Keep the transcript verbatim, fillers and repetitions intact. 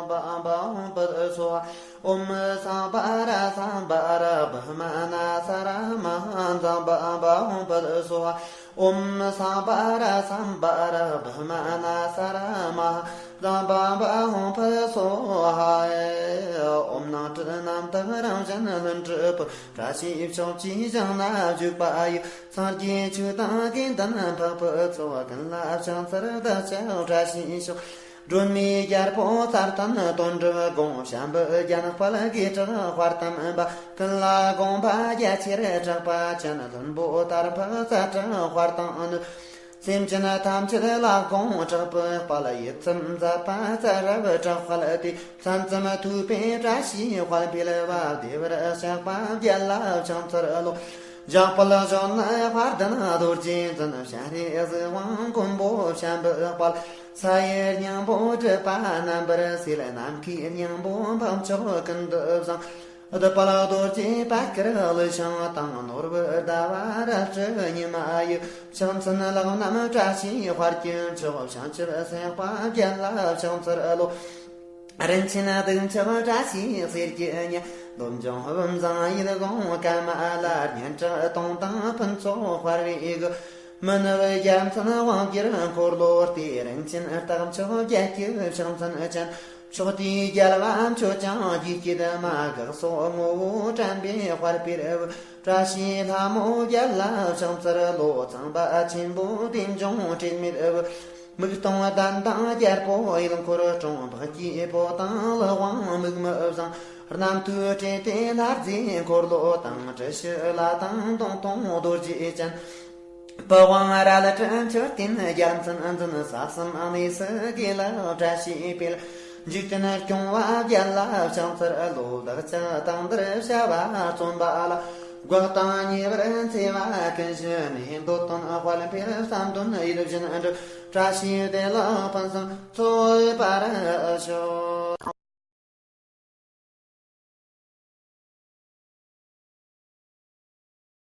བ་བ་ཧོམ་པ་སོ། ཨོཾ་སམྦྷ་ར་སམྦྷ་ར་བྷ་མ་ན་ས་ར་མ་ཧ་ཛམ་བ་བ་ཧོམ་པ་སོ། ཨོཾ་སམྦྷ་ར་སམྦྷ་ར་བྷ་མ་ན་ས་ར་མ་ཧ་ཛམ་བ་བ་ཧོམ་པ་སོ་ཧ། ཨོཾ་ནང་ཁྲི་རྣམ་དག་རང་བཞིན་ལྷུན་གྲུབ་པོ། བཀྲ་ཤིས་ཕྱོགས་ཀྱི་ཞིང་ན་བཞུགས་པ་ཡི། སངས་རྒྱས་ཆོས་དང་དགེ་འདུན་འཕགས་པའི་ཚོགས། ཀུན་ལ་ཕྱག་འཚལ་བདག་ཅག་བཀྲ་ཤིས་ཤོག་སྒྲོལ་མའི་རྒྱལ་པོ་ཙཱ་ར་དན་དོན་གྲུབ་དགོངས། བྱམས་པའི་རྒྱལ་དཔལ་དགེ་གྲགས་དཔལ་དམ་པ། ཀུན་ལ་དགོངས་པ་རྒྱ་ཆེར་གྲགས་པ་ཅན། ལྷུན་པོ་དར་འཕགས་ཙཱ་བཀྲ་དཔལ་དང་ནི། སེམས་ཅན་ཐམས་ཅད་ལ་དགོངས་དྲག་པོའི་དཔལ། ཡིད་ཙམ་མཛད་པ་ཙཱ་ར་བཀྲ་དཔལ་ཏེ། མཚན་ཙམ་ཐོས་པས་བཀྲ་ཤིས་དཔལ་འཕེལ་བ། བདེ་བར་གཤེགས་པ་རྒྱལ་ལ་ཕྱག་འཚལ་ལོ། ཞབས་པད་བཞོན་ནས་དཔལ་ལྡན་རྡོ་རྗེ་འཛིན། སྤྱན་རས་གཟིགས་དབང་མགོན་པོ་བྱམས་པའི་དཔལ། ས་ཡི་སྙིང་པོ་སྒྲིབ་པ་རྣམ་པར་སེལ། ནམ་མཁའི་སྙིང་པོ་འཕགས་མཆོག་ཀུན་ཏུ་བཟང་། བདུད་དཔལ་རྡོ་རྗེ་བར་བསྐལ་ལུས་ཞིང་དང་། ནོར་བུ་ཟླ་བ་རལ་གྲི་ཉི་མ་ཡི། ཕྱག་མཚན་ལག་བསྣམས་བཀྲ་ཤིས་དཔལ་གྱི་མཆོག་བྱང་ཆུབ་སེམས་དཔའ་རྒྱལ་ལ་ཕྱག་འཚལ་ལོ། རིན་ཆེན་གདུགས་མཆོག་བཀྲ་ཤིས་གསེར་གྱི་གཉེན། འདོད་འཇོ་བུམ་བཟང་ཡིད་འོང་ཀ་མ་ལ། སྙན་གྲགས་དུང་དང་ཕུན་ཚོགས་འཕར་བའི་གི། མི་ནུབ་རྒྱལ་མཚན་དབང་བསྒྱུར་འཁོར་ལོ་སྟེ། རིན་ཆེན་རྟགས་མཆོག་བརྒྱད་ཀྱི་ཕྱག་མཚན་ཅན། ཕྱོགས་དུས་རྒྱལ་བ་མཆོད་ཅིང་དགྱེས་བསྐྱེད་མ། བཀའ་སོགས་ངོ་བོ་དྲན་པའི་དཔལ་འཕེལ་བུ། བཀྲ་ཤིས་ལྷ་མོ་རྒྱལ་ལ་ཕྱག་འཚལ་ལོ། ཚངས་པ་ཆེན་པོ་བདེ་འབྱུང་དྲི་མེད་བུ། མིག་སྟོང་ལྡན་དང་རྒྱལ་པོ་ཡུལ་འཁོར་འཁྲུངས། འཕགས་སྐྱེས་པོ་དང་ཀླུ་དབང་མིག་མི་བཟང་། རྣམ་ཐོས་སྤྲུལ་པའི་ལྷ་རྫས་འཁོར་ལོ་དང་། དྲི་ཞིམ་ལྷ་དང་མདུང་ཐུང་རྡོ་རྗེ་ཅན། པི་ཝང་རལ་གྲི་མཆོད་རྟེན་རྒྱལ་མཚན་འཛིན། ས་གསུམ་གནས་སུ་དགེ་ལེགས་བཀྲ་ཤིས་འཕེལ། འཇིག་རྟེན་སྐྱོང་བ་རྒྱལ་ལ་ཕྱག་འཚལ་ལོ། བདག་ཅག་དང་འདིར་བྱ་བ་རྩོམ་པ་ལ། འགོག་དང་ཉེ་བར་འཚེ་བ་ཀུན་ཞི་ནས། འདོད་དོན་དཔལ་འཕེལ་བསམ་དོན་ཡིད་བཞིན་འགྲུབ། བཀྲ་ཤིས་བདེ་ལེགས་ཕུན་སུམ་ཚོགས་པར་ཤོག